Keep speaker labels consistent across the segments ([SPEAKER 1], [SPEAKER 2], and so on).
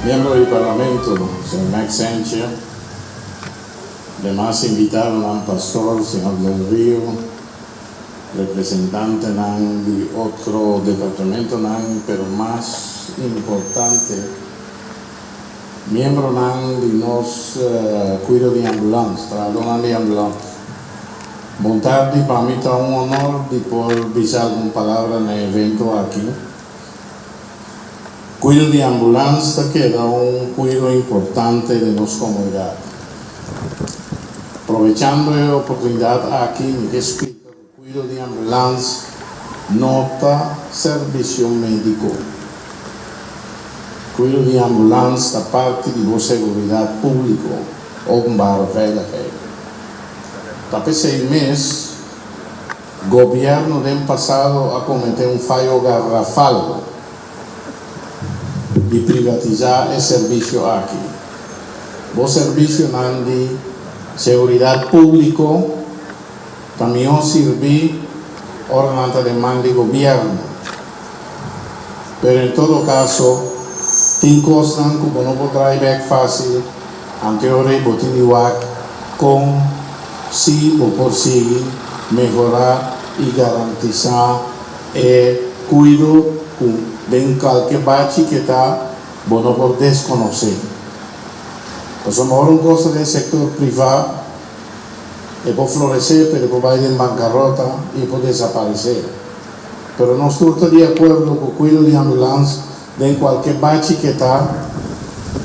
[SPEAKER 1] Miembro di Parlamento, señor Max Sanchez, demas invitadonan, pastor, señor Del Rio, representantenan di otro departamentonan, pero mas importante, miembronan di nos kuido di ambulans, trahadónan di ambulans. Bon tardi, pa mi ta un honor di por bisa algun palabra na e evento aki. Kuido di ambulans ta keda un kuido importante den nos komunidat. Provechando e oportunidat aki mi ke splika ku kuido di ambulans no ta servisio médiko. Kuido di ambulans ta parti di bo seguridat públiko, openbare veiligheid. Ta p'esei mes Gobièrnu den pasado a kometé un fayo garrafal di privatisá e servisio aki. Bo servisionan di seguridat públiko ta mihó sirbí ora nan ta den man di gobièrnu. Pero en todo kaso, tin kosnan ku bo no por drai bèk fásil, anto e ora ei bo tin di wak kon si bo por sigui mehorá i garantisá e kuido ku den kalke bachi ke ta bo no por deskonosé. Pasobra ora un kos ta den sektor privá e por floresé pero e por bai den bankarota i e por desaparesé. Pero nos tur ta di akuerdo ku kuido di ambulans den kualke bachi ke ta,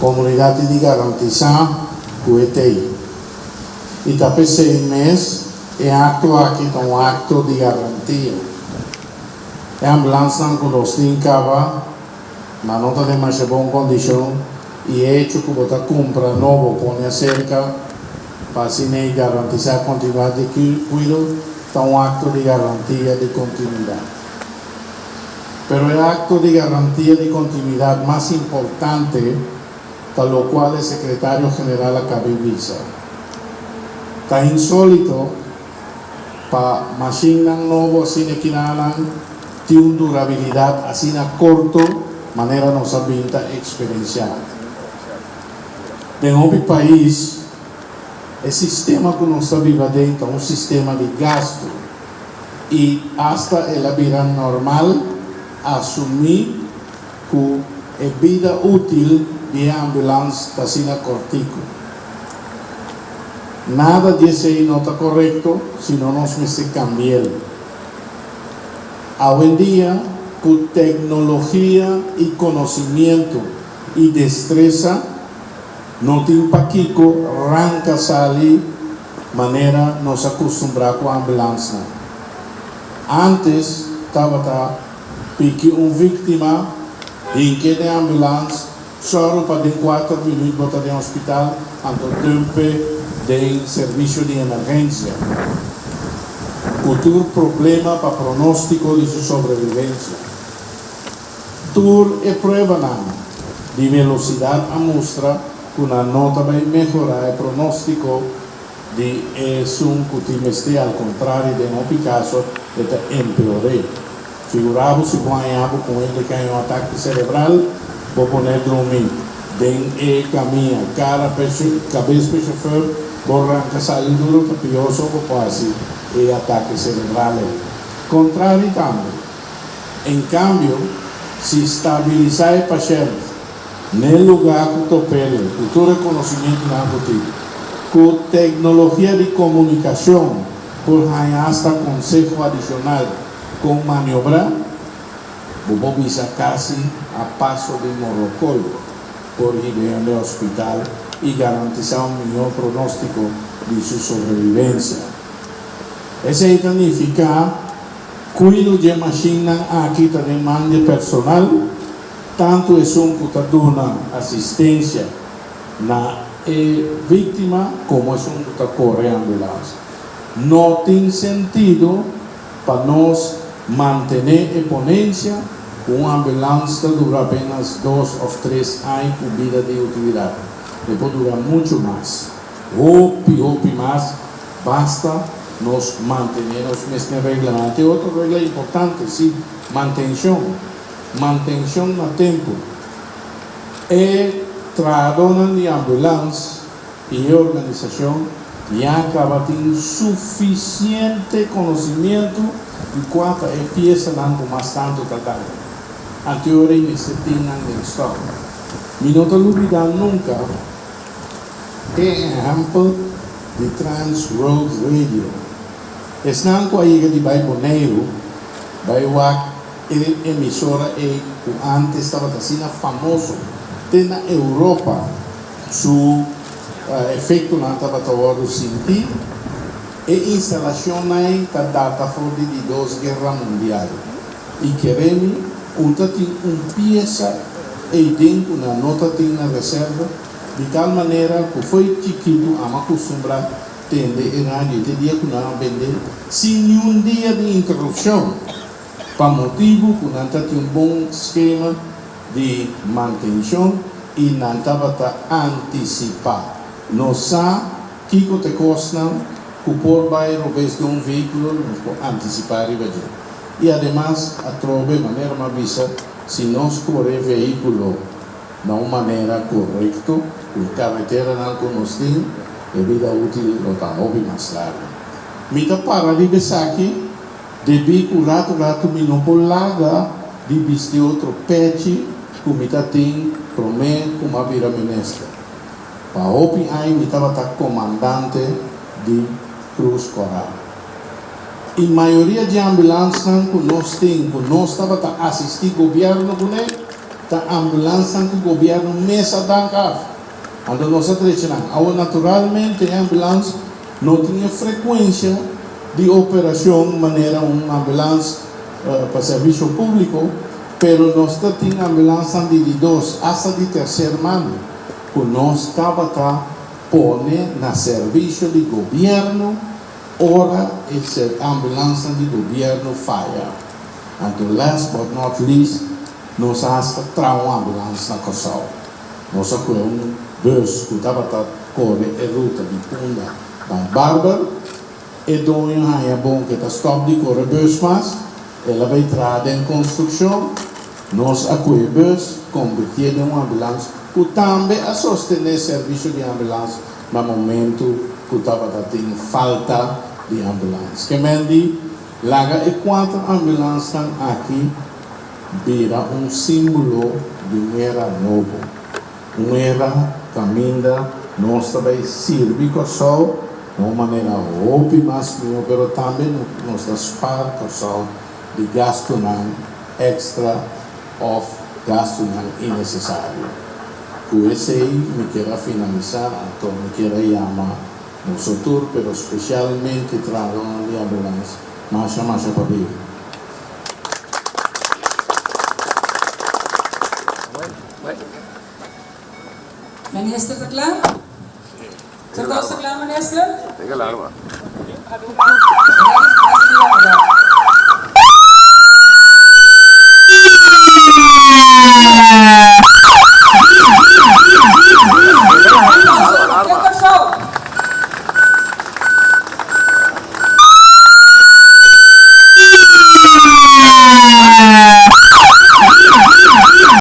[SPEAKER 1] komunidat tin di garantisá ku e t'ei. I ta p'esei mes e akto aki ta un akto di garantia. E ambulansnan ku nos tin kaba nan no ta den masha bon kondishon i e echo ku bo ta kumpra nobo pone aserka pa asina ei garantisá kontinuidat di kuido ta un akto di garantia di kontinuidat. Pero e akto di garantia di kontinuidat mas importante ta lokual e sekretario general a kaba e bisa. Ta insólito pa mashinnan nobo asina kinanan tin un durabilidat asina korto manera nos a bin ta eksperensiá. Den hopi pais e sistema ku nos ta biba aden ta un sistema di gastu i asta el a bira normal asumí ku e bida útil di e ambulans ta asina kòrtiku. Nada di esei no ta korekto si no nos mester kambi'el. Awendia ku teknologia i konosimiento i destresa no tin pakiko ranka sali manera nos a kustumbrá ku ambulansnan. Ántes tabata Piki un víktima, hink'é den ambulans, sòru pa den kuater minüt bo ta den hospital, anto dump'é den servisio di emergensia, ku tur problema pa pronóstiko di su sobrevivensia. Tur e pruebanan di velosidat a mustra ku nan no ta bai mehorá e pronóstiko di esun ku tin mester, al kontrario den hopi kaso e ta empeor'é. Figurá bo si bo haña bo ku un hende ku haña un atake serebral, bo pon'é drumi den e kamia, kara pa e kabes pa e shofer, bo ranka sali duro ta pió so bo por hasi e atake serebral ei. Kontrari tambe. En kambio, si stabilisá e pashènt N'e lugá ku top'el, ku tur e konosimientunan ku tin, ku teknologia di komunikashon por haña asta konseho adishonal kon maniobrá, bo por bisa kasi a paso di morokol por hib'é hende hospital i garantisá un mihó pronóstiko di su sobrevivensia. Esei ta nifiká kuido dje mashinnan aki ta den man dje personal. Tantu esun ku ta duna asistensia na e víktima komo esun ku ta kore ambulans. No tin sentido pa nos mantené e ponensia ku un ambulans ta dura apenas dos òf tres aña ku bida di utilidat. E por dura muchu mas, hopi hopi mas, basta nos mantené nos mes den reglanan. Tin otro regla importante, si, mantenshon. Mantenshon na tempu. E. Trahadónan di ambulans i e organisashon ya kaba tin sufisiente konosimientu di kua ta e piesanan ku mas tantu ta daña. Anteora i mester tin nan den stòk. Mi no ta lubidá nunka e ehèmpel di Trans World Radio. Esnan ku a yega di bai Boneiru bai wak E emisora ei ku ántes tabata asina famoso te na Europa, su efektonan tabata wòrdu sintí. E instalashonnan ei ta data for di di Dos Guerra Mundial i kere mi ku ta tin un piesa ei den ku nan no ta tin na reserva, di tal manera ku fo'i chikitu amo a kustumbrá tende e radio te dia ku nan a bend'é sin niun dia di interupshon. Pa motibu ku nan ta tin un bon skema di mantenshon i nan tabata antisipá. Nos sa kiko ta e kosnan ku por bai robes den un vehíkulo, nos por antisipá riba dje. I ademas, atrobe, manera mi a bisa, si nos kore e vehíkulo na un manera korekto, ku e kareteranan ku nos tin, e bida útil lo ta hopi mas largu. Mi ta para riba esaki. Debí ku ratu ratu mi no por laga di bisti otro pechi ku mi ta tin promé ku m'a bira minister. Pa hopi aña mi tabata komandante di Krus Kòrá. I mayoria dje ambulansnan ku nos tin ku nos tabata asistí gobièrnu kuné ta ambulansnan ku gobièrnu mes a dank af. Anto nos a drecha nan. Awor naturalmente e ambulans No tin e frekuensia di operashon manera un ambulans pa servisio públiko, pero nos ta tin ambulansnan di di dos asta di terser mano ku nos tabata pone na servisio di gobièrnu ora e ambulansnan di gobièrnu faya. Anto last but not least nos a asta traha un ambulans na Kòrsou. Nos a kue un bus ku tabata kore e ruta di Punda bai Barber. E doño haña bon ku e ta stòp di kore bus mas, el a bai traha den konstrukshon. Nos a kue e bus, kombertié den un ambulans ku tambe a sostené servisio di ambulans na momentu ku tabata tin falta di ambulans. Kemendi laga e kuater ambulansnan aki bira un símbolo di un era nobo, un era kaminda nos ta bai sirbi Kòrsou na un manera hopi mas mihó, pero tambe nos ta spar Kòrsou di gastunan èkstra òf gastunan innesesario. Ku esei mi kier a finalisá, anto mi kier a yama boso tur, pero spesialmente trahadónan di ambulans, masha masha pabia.
[SPEAKER 2] Minister ta kla? Tur kos ta kla minister?